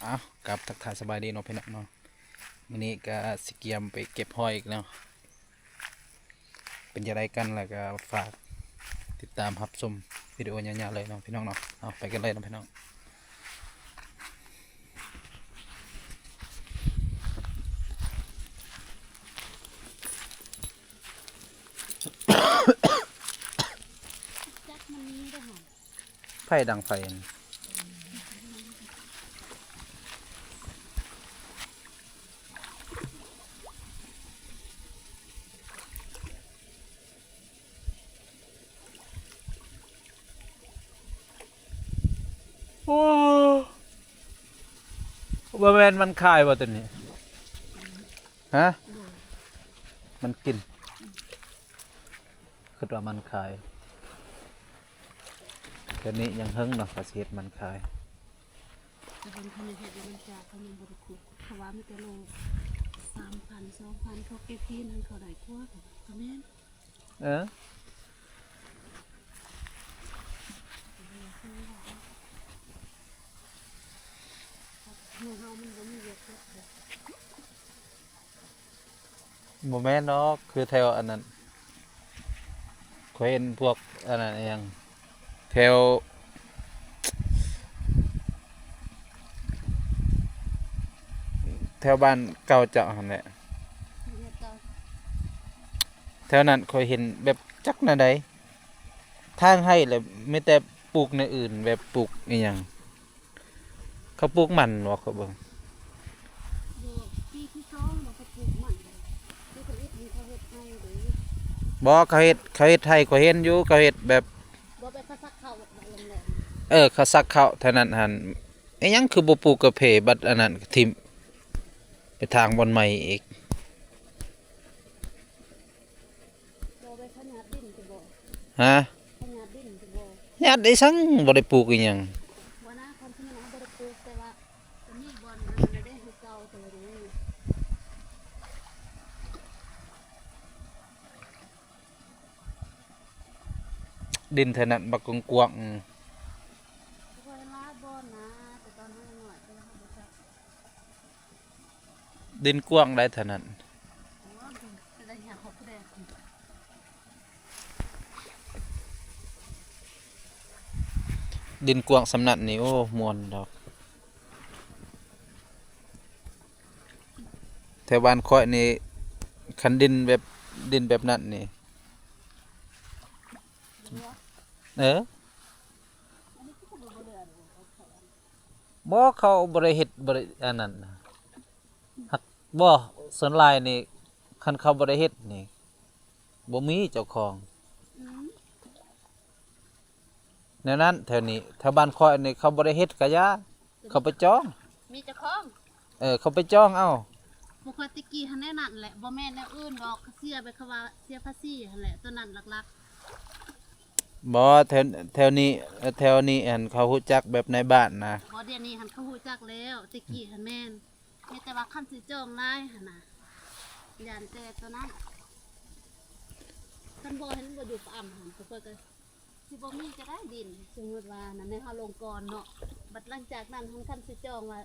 ເອົາ ກັບທັກທາຍສະບາຍດີເນາະພີ່ນ້ອງເນາະ, ມື້ນີ້ກະຊິກຽມໄປເກັບຫອຍອີກເນາະ. ເປັນຈັ່ງໃດກັນ ແລ້ວກະຝາກຕິດຕາມຮັບຊົມວິດີໂອຍາວໆເລີຍເນາະພີ່ນ້ອງເນາະ. ເອົາ ໄປກັນເລີຍເນາະພີ່ນ້ອງ. ໄຟດັງໄຟຫັ້ນ. ໂອ້ ບໍ່ແມ່ນມັນຄາຍບໍ່ຕົວນີ້? ຮະ? ມັນກິນ. ຄິດວ່າມັນຄາຍ. ດຽວນີ້ຍັງເຫິງເນາະ ກະຊິເຮັດມັນຄາຍ. ແຕ່ເພິ່ນ ເພິ່ນເຮັດແລ້ວມັນຈາກ ເຂົາຍັງບໍ່ໄດ້ຂຸດ ເຂົາວ່າມີແຕ່ໂລສາມພັນ ສອງພັນ ເຂົາເກັບກິນຫັ້ນ ເຂົາໄດ້ກວ່າ ກະແມ່ນ. ເອີ ບໍ່ແມ່ນດອກ ຄືແຖວອັນນັ້ນ ຂ້ອຍເຫັນພວກອັນນັ້ນອີ່ຫຍັງ ແຖວ ແຖວບ້ານເກົ່າເຈົ້າຫັ້ນແຫຼະ. ແຖວນັ້ນຂ້ອຍເຫັນແບບຈັກແນວໃດ ທາງໄຮ່ລະມີແຕ່ປູກແນວອື່ນ ແບບປູກອີ່ຫຍັງ ເຂົາປູກມັນບໍ່ ຂ້ອຍເບິ່ງ. ບໍ່ ປີທີສອງບໍ່ ເຂົາປູກມັນ ປີທຳອິດນີ້ເຂົາເຮັດໄຮ່ເດ້. ບໍ່ ເຂົາເຮັດ ເຂົາເຮັດໄຮ່ ຂ້ອຍເຫັນຢູ່ ເຂົາເຮັດແບບ ບໍ່ ແບບເຂົາສັກເຂົ້າແຫຼະ ເອີ ເຂົາສັກເຂົ້າເທົ່ານັ້ນຫັ້ນ. ອີ່ຫຍັງຄືບໍ່ປູກກາເຟ ບັດອັນນັ້ນກະຖິ້ມໄປທາງບ່ອນໃໝ່ອີກ. ບໍ່ໄປຂະຫຍາດດິນຊິບໍ່? ຮະ? ຂະຫຍາດດິນຊິບໍ່? ຫຍາດໄດ້ສັງ ບໍ່ໄດ້ປູກອີ່ຫຍັງ. ບໍ່ນະ ຄວາມຈິງມັນບໍ່ໄດ້ປູກ ແຕ່ວ່າມັນມີບ່ອນອັນນັ້ນເດ້ ຄືເກົ່າ ແຕ່ວ່າ ດິນແຖວນັ້ນບັກກວ້າງໆ. ຂ້ອຍເຫັນຫຼາຍບ່ອນນະ ແຕ່ຕອນເຮົາຍັງນ້ອຍ ແຕ່ວ່າເຮົາບໍ່ຈັກ. ດິນກວ້າງໃດ໋ເທົ່ານັ້ນ. ໂອ້ ເປັນໄດ້ຫຍັງເຂົາຜູ້ໃດ ດິນກວ້າງສ່ຳນັ້ນນີ້ ໂອ້ ມ່ວນດອກ. ແຖວບ້ານຂ້ອຍນີ້ ຄັນດິນແບບ ດິນແບບນັ້ນນີ້ ເອີ ບໍ່ ເຂົາບໍ່ໄດ້ເຮັດ ບໍ່ໄດ້ອັນນັ້ນນະ ຫາກ ບໍ່ ສ່ວນຫຼາຍນີ້ ຄັນເຂົາບໍ່ໄດ້ເຮັດນີ້ ບໍ່ມີເຈົ້າຂອງ. ອືມ ແນວນັ້ນ ແຖວນີ້ ແຖວບ້ານຂ້ອຍນີ້ ເຂົາບໍ່ໄດ້ເຮັດກະຢ່າ ເຂົາໄປຈອງ ມີເຈົ້າຂອງ. ເອີ ເຂົາໄປຈອງເອົາ. ພວກຂ້ອຍແຕ່ກີ້ຫັ້ນແນວນັ້ນແຫຼະ ບໍ່ແມ່ນແນວອື່ນດອກ ເຂົາເສຍແບບ ເຂົາວ່າເສຍພາສີຫັ້ນແຫຼະ ໂຕນັ້ນຫຼັກໆ. ບໍ່ ແຖວ ແຖວນີ້ ແຖວນີ້ຫັ້ນ ເຂົາຮູ້ຈັກແບບນາຍບ້ານນະ. ບໍ່ ດຽວນີ້ຫັ້ນເຂົາຮູ້ຈັກແລ້ວ ແຕ່ກີ້ຫັ້ນແມ່ນ ມີແຕ່ວ່າຄັນຊິຈອງຫຼາຍຫັ້ນນະ ຢ້ານແຕ່ໂຕນັ້ນ ຄັນບໍ່ຫັ້ນບໍ່ຢູ່ປະອຳຫັ້ນ ຂ້ອຍກະ ຊິບໍ່ມີຈະໄດ້ດິນ ສົມມຸດວ່ານັ້ນ ໃນເຮົາລົງກ່ອນເນາະ ບັດຫຼັງຈາກນັ້ນຫັ້ນ ຄັນຊິຈອງວ່າ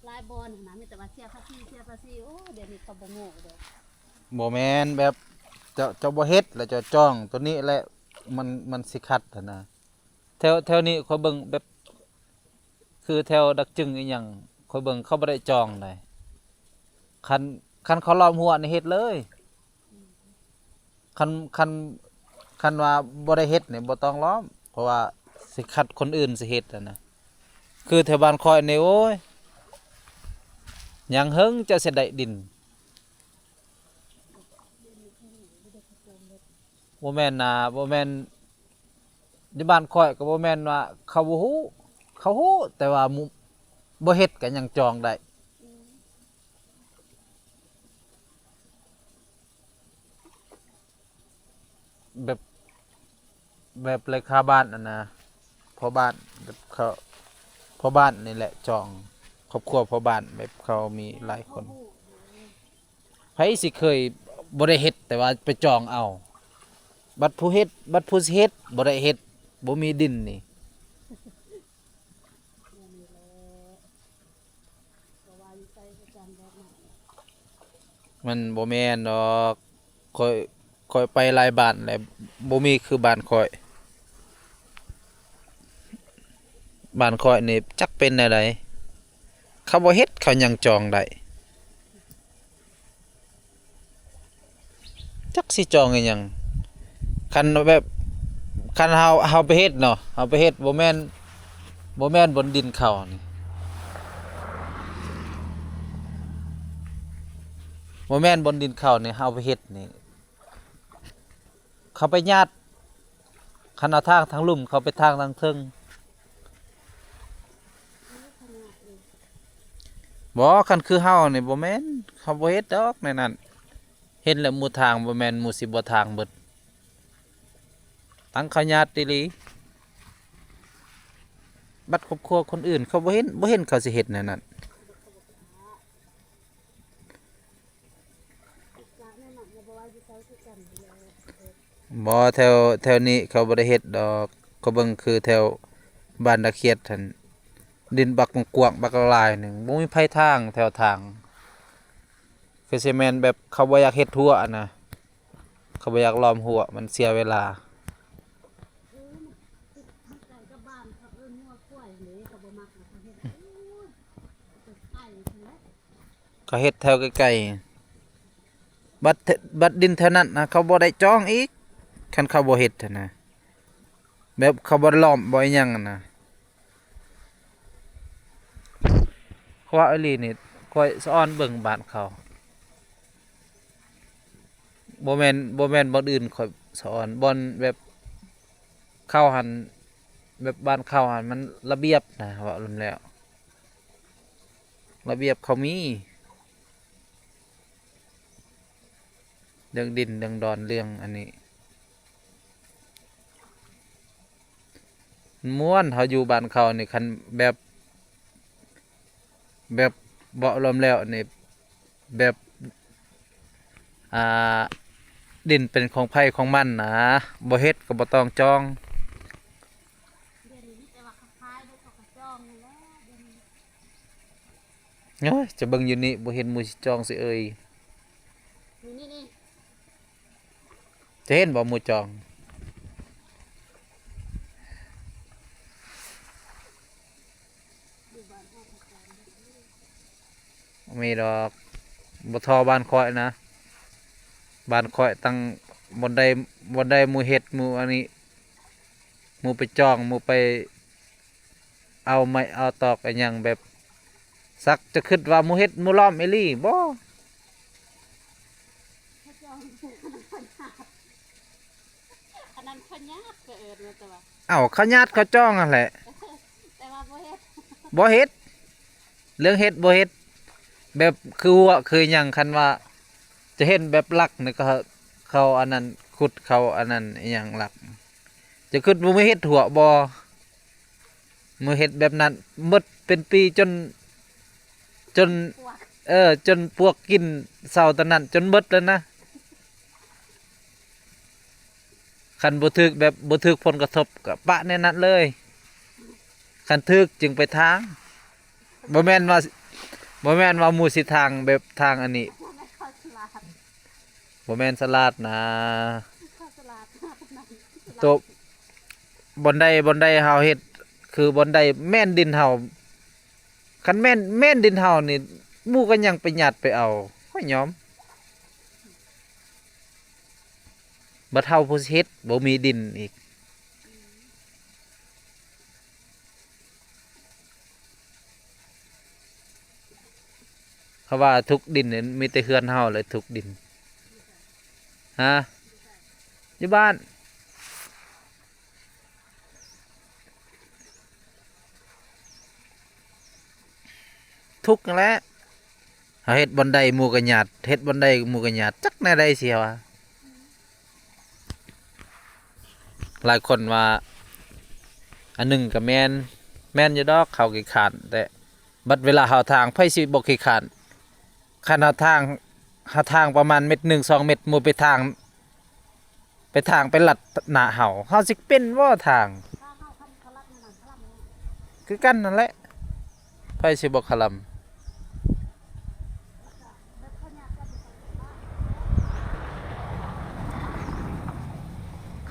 ຫຼາຍບ່ອນຫັ້ນນະ ມີແຕ່ວ່າເສຍພາສີ ເສຍພາສີ. ໂອ້ ດຽວນີ້ເຂົາບໍ່ໂງ່ເດ້. ບໍ່ແມ່ນແບບ ເຈົ້າ ເຈົ້າບໍ່ເຮັດ ແລ້ວເຈົ້າຈອງໂຕນີ້ແຫຼະ ມັນ ມັນຊິຂັດຫັ້ນນະ. ແຖວ ແຖວນີ້ຂ້ອຍເບິ່ງແບບ ຄືແຖວດັກຈຶງອີ່ຫຍັງ ຂ້ອຍເບິ່ງເຂົາບໍ່ໄດ້ຈອງໃດ໋. ຄັນ ຄັນເຂົາລ້ອມຮົ້ວນີ້ເຮັດເລີຍ. ຄັນ ຄັນ ຄັນວ່າບໍ່ໄດ້ເຮັດນີ້ບໍ່ຕ້ອງລ້ອມ ເພາະວ່າຊິຂັດຄົນອື່ນຊິເຮັດຫັ້ນນະ. ຄືແຖວບ້ານຂ້ອຍນີ້ ໂອ້ຍ ຍັງເຫິງຈະຊິໄດ້ດິນ. ບໍ່ແມ່ນນາ ບໍ່ແມ່ນ ຢູ່ບ້ານຂ້ອຍກະບໍ່ແມ່ນວ່າເຂົາບໍ່ຮູ້ ເຂົາຮູ້ ແຕ່ວ່າບໍ່ເຮັດກະຍັງຈອງໄດ້. ແບບ ແບບເລຂາບ້ານຫັ້ນນະ ພໍ່ບ້ານ ແບບເຂົາ ພໍ່ບ້ານນີ້ແຫຼະຈອງ ຄອບຄົວພໍ່ບ້ານ ແບບເຂົາມີຫຼາຍຄົນ. ໃຜຊິເຄີຍບໍ່ໄດ້ເຮັດ ແຕ່ວ່າໄປຈອງເອົາ ບັດຜູ້ເຮັດ ບັດຜູ້ຊິເຮັດບໍ່ໄດ້ເຮັດ ບໍ່ມີດິນນີ້. ແມ່ນແຫຼະ ມັນບໍ່ແມ່ນດອກ. ຂ້ອຍ ຂ້ອຍໄປຫຼາຍບ້ານແລ້ວ ບໍ່ມີຄືບ້ານຂ້ອຍ. ບ້ານຂ້ອຍນີ້ຈັກເປັນແນວໃດ ເຂົາບໍ່ເຮັດ ເຂົາຍັງຈອງໄດ້. ຈັກຊິຈອງອີ່ຫຍັງ. ຄັນແບບ ຄັນເຮົາ ເຮົາໄປເຮັດເນາະ ເຮົາໄປເຮັດ ບໍ່ແມ່ນ ບໍ່ແມ່ນບ່ອນດິນເຂົານີ້ ບໍ່ແມ່ນບ່ອນດິນເຂົານີ້ ເຮົາໄປເຮັດນີ້ ເຂົາໄປຍາດ. ຄັນເອົາທາງທາງລຸ່ມ ເຂົາໄປທາງທາງເທິງ. ບໍ່ ຄັນຄືເຮົານີ້ບໍ່ແມ່ນ ເຂົາບໍ່ເຮັດດອກໃນນັ້ນ. ເຫັນແລ້ວໝູ່ທາງ ບໍ່ແມ່ນໝູ່ຊິບໍ່ທາງເບິດ. ຕັ້ງເຂົາຍາດອີ່ຫຼີ. ບັດຄອບຄົວຄົນອື່ນ ເຂົາບໍ່ເຫັນ ບໍ່ເຫັນເຂົາຊິເຮັດແນວນັ້ນ. ບໍ່ ແຖວ ແຖວນີ້ເຂົາບໍ່ໄດ້ເຮັດດອກ. ເຂົາເບິ່ງຄືແຖວບ້ານຕາຂຽດຫັ້ນ ດິນບັກກວ້າງໆ ບັກຫຼາຍໜຶ່ງ ບໍ່ມີໃຜທາງແຖວທາງ. ຄືຊິແມ່ນແບບເຂົາບໍ່ຢາກເຮັດຮົ້ວນະ ເຂົາບໍ່ຢາກລ້ອມຮົ້ວ ມັນເສຍເວລາ. ເຂົາເຮັດແຖວໃກ້ໆ ບັດ ບັດດິນແຖວນັ້ນນະ ເຂົາບໍ່ໄດ້ຈອງອີກ ຄັນເຂົາບໍ່ເຮັດຫັ້ນນະ ແບບເຂົາບໍ່ລ້ອມບໍ່ອີ່ຫຍັງຫັ້ນນະ. ເພາະວ່າອີ່ຫຼີນີ້ ຂ້ອຍສະອອນເບິ່ງບ້ານເຂົາ ບໍ່ແມ່ນ ບໍ່ແມ່ນບ່ອນອື່ນ ຂ້ອຍສະອອນບ່ອນແບບເຂົາຫັ້ນ ແບບບ້ານເຂົາຫັ້ນ ມັນລະບຽບນະ ເວົ້າລວມແລ້ວ ລະບຽບເຂົາມີ ເລື່ອງດິນເລື່ອງດອນເລື່ອງອັນນີ້ ມັນມ່ວນ. ເຮົາຢູ່ບ້ານເຂົານີ້ ຄັນແບບ ແບບເວົ້າລວມແລ້ວນີ້ ແບບ ອ່າ ດິນເປັນຂອງໃຜຂອງມັນນະ ບໍ່ເຮັດກໍບໍ່ຕ້ອງຈອງ. ໂອ້ຍ ຈະເບິ່ງຢູ່ນີ້ ບໍ່ເຫັນໝູ່ຊິຈອງຊິເອີຍ. ຢູ່ນີ້ນີ້ ຈະເຫັນບໍ່ໝູ່ຈອງ? ມີດອກ ບໍ່ທໍ່ບ້ານຂ້ອຍນະ. ບ້ານຂ້ອຍຕັ້ງບ່ອນໃດ ບ່ອນໃດໝູ່ເຮັດ ໝູ່ອັນນີ້ ໝູ່ໄປຈອງ ໝູ່ໄປ ເອົາໄມ້ເອົາຕອກອີ່ຫຍັງແບບ ສັກຈະຄິດວ່າໝູ່ເຮັດໝູ່ລ້ອມອີ່ຫຼີບໍ່? ອັນນັ້ນເຂົາຍາດ ເຂົາເອີ້ນວ່າ ແຕ່ວ່າ ເອົ້າ ເຂົາຍາດເຂົາຈອງຫັ້ນແຫຼະ ແຕ່ວ່າບໍ່ເຮັດ ບໍ່ເຮັດ ເລື່ອງເຮັດບໍ່ເຮັດ ແບບຄືຮົ້ວຄືຫຍັງ ຄັນວ່າຈະເຫັນແບບຫຼັກນີ້ ເຂົາ ເຂົາອັນນັ້ນ ຂຸດ ເຂົາອັນນັ້ນອີ່ຫຍັງຫຼັກ ຈະຄິດວ່າບໍ່ເຮັດຮົ້ວບໍ່? ມື້ເຮັດແບບນັ້ນໝົດເປັນປີ ຈົນ ຈົນ ເອີ ຈົນປວກກິນເສົາຕອນນັ້ນຈົນໝົດແລ້ວນະ. ຄັນບໍ່ຖືກແບບ ບໍ່ຖືກຜົນກະທົບກະປະແນວນັ້ນເລີຍ ຄັນຖືກຈຶ່ງໄປທາງ. ບໍ່ແມ່ນວ່າ ບໍ່ແມ່ນວ່າໝູ່ຊິທາງແບບທາງອັນນີ້ ບໍ່ແມ່ນສະຫຼາດນະ. ໂຕ ບ່ອນໃດ ບ່ອນໃດເຮົາເຮັດ ຄືບ່ອນໃດແມ່ນດິນເຮົາ ຄັນແມ່ນ ແມ່ນດິນເຮົານີ້ ໝູ່ກໍຍັງໄປຍາດໄປເອົາ ຂ້ອຍຍອມ. ບັດເຮົາຜູ້ເຮັດ ບໍ່ມີດິນອີກ. ເຂົາວ່າທຸກດິນນີ້ ມີແຕ່ເຮືອນເຮົາແຫຼະທຸກດິນ. ຮະ? ຢູ່ບ້ານ. ທຸກຫັ້ນແຫຼະ. ເຮົາເຮັດບ່ອນໃດໝູ່ກໍຍາດ ເຮັດບ່ອນໃດໝູ່ກໍຍາດ ຈັກແນວໃດຊິວ່າ. ຫຼາຍຄົນວ່າ ອັນໜຶ່ງກໍແມ່ນ ແມ່ນຢູ່ດອກ ເຂົາຂີ້ຄ້ານ ແຕ່ບັດເວລາເຮົາທາງ ໃຜຊິບໍ່ຂີ້ຄ້ານ? ຄັນເຮົາທາງ ເຮົາທາງປະມານເມັດໜຶ່ງສອງເມັດ ໝູ່ໄປທາງ ໄປທາງໄປລັດໜ້າເຮົາ ເຮົາຊິເປັນບໍ່ທາງ? ຄືກັນນັ້ນແຫຼະ ໃຜຊິບໍ່ຄະລຳ.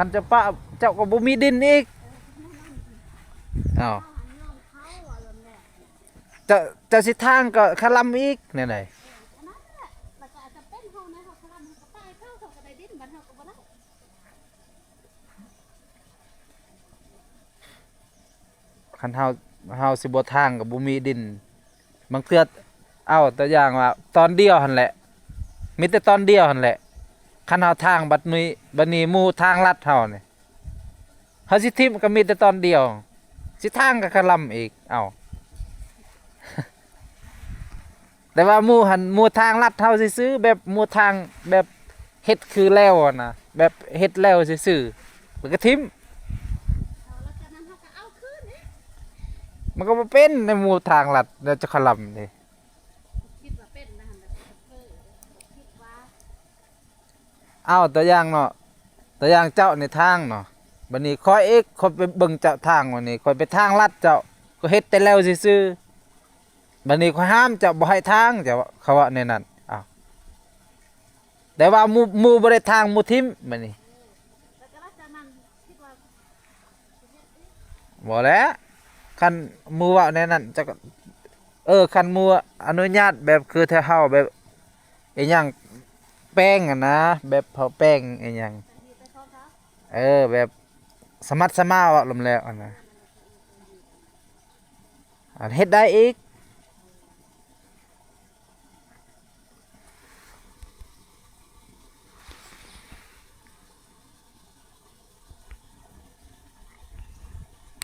ຄັນເຈົ້າປະ ເຈົ້າກໍບໍ່ມີດິນອີກ. ອ້າວ ເຈົ້າ ເຈົ້າຊິທາງກໍຄະລຳອີກແນວໃດ? ຄັນເຮົາ ເຮົາຊິບໍ່ທາງກໍບໍ່ມີດິນ. ບາງເທື່ອ ເອົາຕົວຢ່າງວ່າຕອນດຽວຫັ້ນແຫຼະ ມີແຕ່ຕອນດຽວຫັ້ນແຫຼະ. ຄັນເຮົາທາງບັດນີ້ ບັດນີ້ໝູ່ທາງລັດເຮົານີ້ ເຮົາຊິຖິ້ມກໍມີແຕ່ຕອນດຽວ ຊິທາງກໍຄະລຳອີກ. ເອົາ ແຕ່ວ່າໝູ່ຫັ້ນ ໝູ່ທາງລັດເຮົາຊື່ໆ ແບບໝູ່ທາງແບບເຮັດຄືແລ້ວຫັ້ນນະ ແບບເຮັດແລ້ວຊື່ໆ ແລ້ວກໍຖິ້ມ. ມັນກໍບໍ່ເປັນໃນໝູ່ທາງລັດ ແລ້ວຈະຄະລຳເດ້. ເອົາຕົວຢ່າງເນາະ ຕົວຢ່າງເຈົ້າໃນທາງເນາະ ບັດນີ້ຂ້ອຍອີກ ຂ້ອຍໄປເບິ່ງເຈົ້າທາງ ບັດນີ້ຂ້ອຍໄປທາງລັດເຈົ້າ ກໍເຮັດແຕ່ແລ້ວຊື່ໆ ບັດນີ້ຂ້ອຍຫ້າມເຈົ້າບໍ່ໃຫ້ທາງ ເຈົ້າ ເຂົາເວົ້າແນວນັ້ນ. ເອົາ ແຕ່ວ່າໝູ່ ໝູ່ບໍ່ໄດ້ທາງ ໝູ່ຖິ້ມ ບັດນີ້ ບໍ່ແຫຼະ ຄັນໝູ່ເວົ້າແນວນັ້ນ ເຈົ້າກໍ ເອີ ຄັນໝູ່ອະນຸຍາດ ແບບຄືແຖວເຮົາ ແບບອີຫຍັງ ແປງຫັ້ນນະ ແບບເຜົາແປງອີຫຍັງ ເອີ ແບບສະໝັດສະໝາວ ເວົ້າລວມແລ້ວຫັ້ນນະ ອັນເຮັດໄດ້ອີກ.